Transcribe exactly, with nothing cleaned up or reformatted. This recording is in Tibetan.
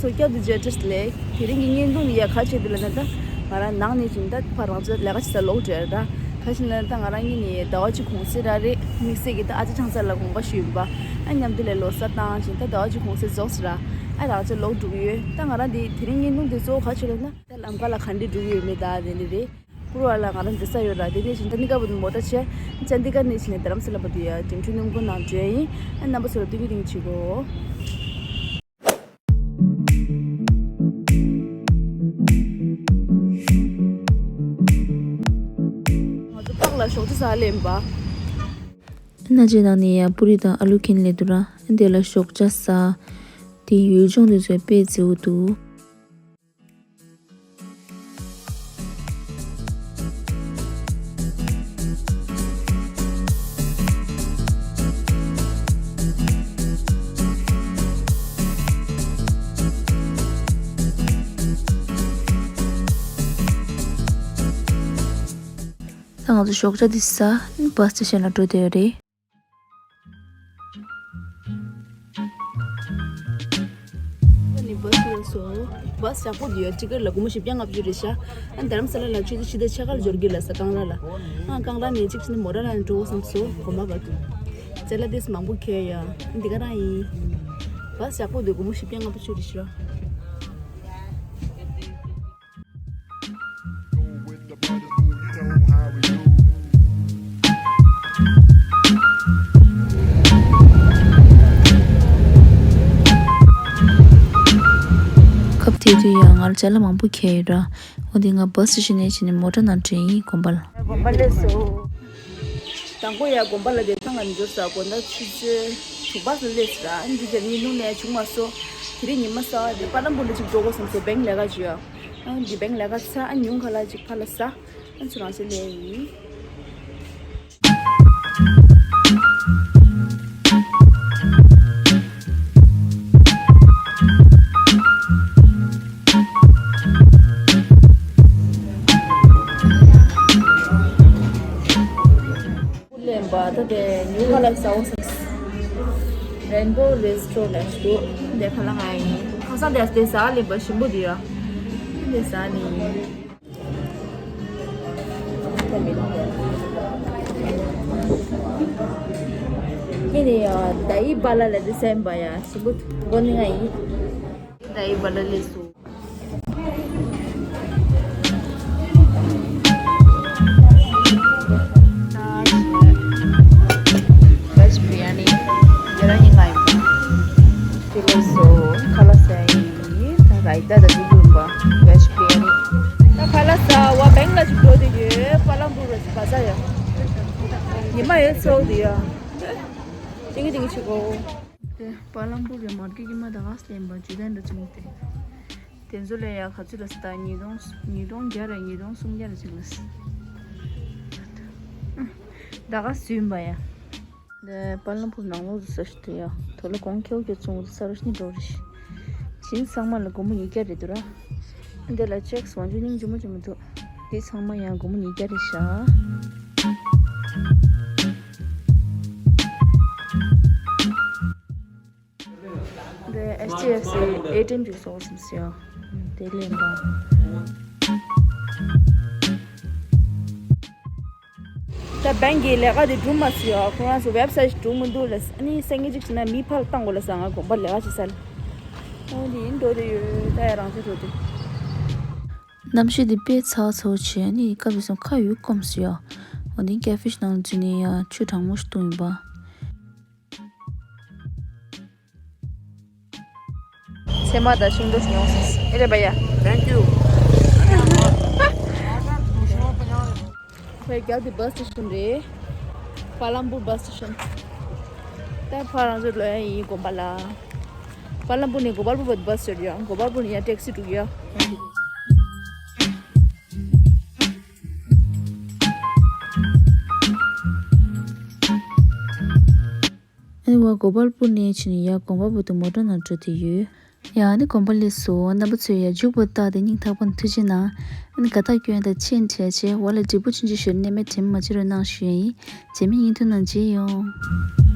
ཚོ་བསྐྱར་དུ་མཇལ་བཀྲ་ཤིས་བདེ་ལེགས། དེ་རིང་གི་བརྙན་ཐུང་འདི་ཡ་ག་བྱེད་འདི་ལ་ན་ད། ང་རང་ནང་ནས་བྱུང་ད་ཕར་རང་ཚོ་ལས་ཀ་བྱེད་ས་ལོག་འགྲོ་ཡ་ད། ག་ཞིག་ན་ད་ང་རང་གཉིས་ནས་ཟླ་བ་གཅིག་གུང་སེང་ར་རེད། དམིགས་བསལ་གྱི་ད་ཨ་ཅེ་ཆང་ས་ལ་དགོངས་པ་ཞུས་ཡིན་པ། ཨ་མཉམ་དུ་ལས་ལོ་གསར་བཏང་བྱུང་ད་ཟླ་བ་གཅིག་གུང་སེང་རྫོགས་ཟེར་ར། ཨ་རང་ཚོ་ལོག་འགྲོ་གི་ཡོད། ད་ང་རང་འདི་དེ་རིང་བརྙན་ཐུང་འདི་གཙོ་བོ་ག་བྱེད་ལ་ན། ད་ལམ་ཁ་ལ་ག་འདྲ་འགྲོ་གི་ཡོད་མེད་ད་དེ་འདྲ་རེད། ཀུ་རུ་ཨ་ལ་ང་རང་འདི་ས་ཡོད་ར་དེ་ནས་བྱུང་ད་འདི་ག་བུ་མོ་ཊ་ཆེ། ཅན་འདི་ག་ནས་བྱུང་ནས་རྡ་རམ་ས་ལ་བར་དུ་ཡ་འགྲིམ་འགྲུལ་སྣུམ་འཁོར་ནང་འགྲོ་ཡ་ཡིན། ཨ་རྣམ་པ་ཚོ་ལ་སྟོན་གི་དེ་འདྲ་བྱེད་གོ། ང་ཚོ་པག་ལ་ཞོགས་ཇ་ཟ་ལེན་པ། སྣ་ཆེ་ནང་ནས་ཡང་པུ་རི་དང་ཨ་ལུ་ཁྱེར་ལེ་འདུག་ར། དེ་ལ་ཞོགས་ཇ་ཟ། དེ་ཡུལ་ལྗོངས་དེ་ཚོ་དཔེ་མཛེས་པོ་འདུག་ད་ང་ཚོ་ཞོགས་ཇ་འདི་ཟ། བྷ་སི་སི་ཊེ་ཤན་ལ་འགྲོ་བསྡད་ཡོད་རེད། ནི་བྷ་སི་ལ་སོང་། བྷ་སི་ཡག་པོ་འདུག་ཡ། ཊི་ཀེ་ཊི་ལ་སྒོར་མོ་བཞི་བརྒྱ་ལྔ་བཅུ་རེད་ཤག་ཨ་རྡ་རམ་ས་ལ་ལ་ཆུ་ཚོད་ཕྱི་ཟླ་ཕྱེད་ཀ་ལ་འབྱོར་གི་ལ་ས་ཀང་ར་ལ། ཨ་ཀང་ར་ནས་གཅིག་ཕྱིན་ནས་མོ་ཊ་ལ་འགྲོ་དགོས་བསམ་སོང་། དགོན་པ་བར་དུ། ཅ་ལག་དེ་མང་པོ་ཁྱེར་ཡ། འདི་ག་རང་ཡིན། བྷ་སི་ཡག་པོ་འདུག་སྒོར་མོ་བཞི་བརྒྱ་ལྔ་བཅུ་རེད་ཤག་སྐབས་དེ་དུས་ཡང་ང་ལ་ཅ་ལག་མང་པོ་ཁྱེར་ཡོད་ར། འོ་དེ་ང་བྷ་སི་ཊེ་ཤན་ནས་ཕྱིན་ནས་མོ་ཊ་ནང་འགྲོ་ཡིན་དགོན་པ་ལ། དགོན་པ་སླེབས་སོང་། དང་པོ་ཡ་དགོན་པ་ལ་བསྡད་ཐང་ང་མི་འབྱོར་ས་དགོང་དག་ཆུ་ཚོད་དྲུག་པ་ཙམ་སླེབས་སོང་ར། ཨ་ནི་དེ་རྗེས་ཉིན་གུང་ནས་བྱུང་མ་སོང་། དེ་རིང་ཉི་མ་གསར་པ་དེ་པ་ལམ་པུར་ལ་ཅིག་འགྲོ་དགོས་བསམ་སོང་། བེང་ལས་ཀ་བྱེད་ཡ། ཨ་ནི་བེང་ལས་ཀ་ཚར། ཨ་ཉུང་ཁ་ལ་ཅིག་ཕར་ལ་ཟ། ཨ་ཚུར་རང་ཚོ་ལས་ཡིན། ལེན་པ་ད་དེ་ཉུང་ཁ་ལ་ཟ་འོ་ཟེར། རེན་བོ་རེ་སི་ཊོ་རན་ཊི་འདུག་དེ་ཁ་ལ་ང་ཡིན། ཁ་སང་དེ་དེ་ཟ་ལེན་པ་ཞིམ་པོ་འདུག་ཡ། དེ་ཟ་ནི་ཡིན། ཁྱེད་ནི་ཡ་ད་ཡི་བ་ལ་ལ་དེ་སེམས་པ་ཡ་ཞིམ་པོ་འདུག་ནི་ང་ཡིན། ད་ཡི་བ་ལ་ལས་སུ། Veg biryani. དེ་ལས་སོ། ཁ་ལག་ཟས་ཡིན། ད་རའི་ཏ་དང་དེ་ཡིན་པ། Veg biryani. ད་ཁ་ལག་ཟ་བ་བེང་ལ་ཅིག་འགྲོ་དེ་ཡོད། པ་ལམ་པུར་བ་ཟ་ཡ། ཉི་མ་ཡོད་ཚོགས་དེ་ཡ། ཏིང་ཏིང་ཆི་གོ། དེ་པ་ལམ་པུར་གྱི་མར་ཀེ་ཊི་ཀྱི་མ་ད་ག་སྟེན་པ་ཇུ་དན་འདྲ་ཚུགས་ཏེ། དེ་ཚོ་ལས་ཡག་ག་ཚོད་ལ་སྟ་ཉིས་སྟོང་ཉིས་སྟོང་བརྒྱ་རེ་ཉིས་སྟོང་སུམ་བརྒྱ་རེ་ཅིག་ལ། ད་ག་སུན་པ་ཡ། དེ་པ་ལམ་པུར་ནང་ལོགས་སུ་ས་ཞིག་ཏུ་ཡ། དོ་ལ་གོང་ཁེའུ་ཁེ་ཚོང་དུ་ས་རུ་ཤི་ནི་འགྲོ་རེ་ཤི། ཇིན་ཚང་མ་ལ་སྒོར་མོ་ཉིས་བརྒྱ་རེད་འདུག་ར། འདི་ལ་ཅེག་སི་ཝང་ཅུ་སྙིང་རྗེ་མོ་རྗེ་མོ་འདུག་འདི་ཚང་མ་ཡང་སྒོར་མོ་ཉིས་བརྒྱ་རེད་ཤག་འདི་ཨེཆ་ཌི་ཨེཕ་སི་ཨེ་ཊི་ཨེམ་ཅིག་བཟོ་བསམ་སོང་། དེ་ལས་འབའ། ད་བེང་གི་ལས་ཀ་དེ་གྲུབ་མ་སོང་ཡ། ཁོ་རང་ཚོ་ཝེབ་སའིཊ་གྲུབ་མི་འདུག་ལ། ཨ་ནི་སང་ཉིན་གཅིག་བྱས་ན་མི་ཕར་བཏང་དགོས་ལ་ཟེར། ང་དགོན་པར་ལས་ཀ་བྱེད་ས་ལ། འོ་དེ་ཡིན་འགྲོ་དེ་ཡོད། ད་ཡ་རང་ཚོ་འགྲོ་དེ། གནམ་གཤིས་འདི་དཔེ་ཚ་ཚ་བྱས། ཨ་ནི་སྐབས་དེ་ཙམ་ཁ་ཡོད་སྐོམ་སོང་ཡ། འོ་དེ་ཀེ་ཕི་ཤི་ནང་འཛུལ་ནས་ཡ་ཆུ་གྲང་མོ་ཞིག་བཏུང་ཡིན་པ། ཚེར་མ་དང་ཤིང་ཏོག་ཉོས་སོང་། ཨེ་རེད་པ་ཡ། Thank you. ཁོའི་རྒྱབ་དེ་བྷ་སི་སི་ཊེ་ཤན་རེད། པ་ལམ་པུར་བྷ་སི་སི་ཊེ་ཤན། ད་ཕར་རང་ཚོ་ལོག་ཡ་ཡིན་དགོན་པ་ལ། པ་ལམ་པུར་ནས་གོ་པལ་པུར་བར་བྷ་སི་ཡོད་ཡ། གོ་པལ་པུར་ནས་ཡ་ཊེག་སི་འགྲོ་གི་ཡ། ཨ་ནི་བ་གོ་པལ་པུར་ནས་ཕྱིན་ནས་ཡ་དགོན་པ་བར་དུ་མོ་ཊ་ནང་འགྲོ་དེ་ཡོད། ཡ་ཨ་ནི་དགོན་པ་སླེབས་སོང་། རྣམ་པ་ཚོས་ཡ་མཇུག་བར་ལྟ་སྟེ་སྙིང་ཐག་པ་ནས་ཐུགས་རྗེ་གནང་། ཨ་ནི་དགའ་རྟགས་སྐྱོན་དང་ཆེས་བྲལ་བྱས་བ་ལ་འབྲས་བུ་ཆུང་ཆུང་ཞོར་ནས་མེད་དྲན་མ་བརྗེད་རོགས་གནང་ཞུ་ཡ་ཡིན། རྗེས་མའི་བརྙན་ཐུང་ནང་མཇལ་ཡོང་།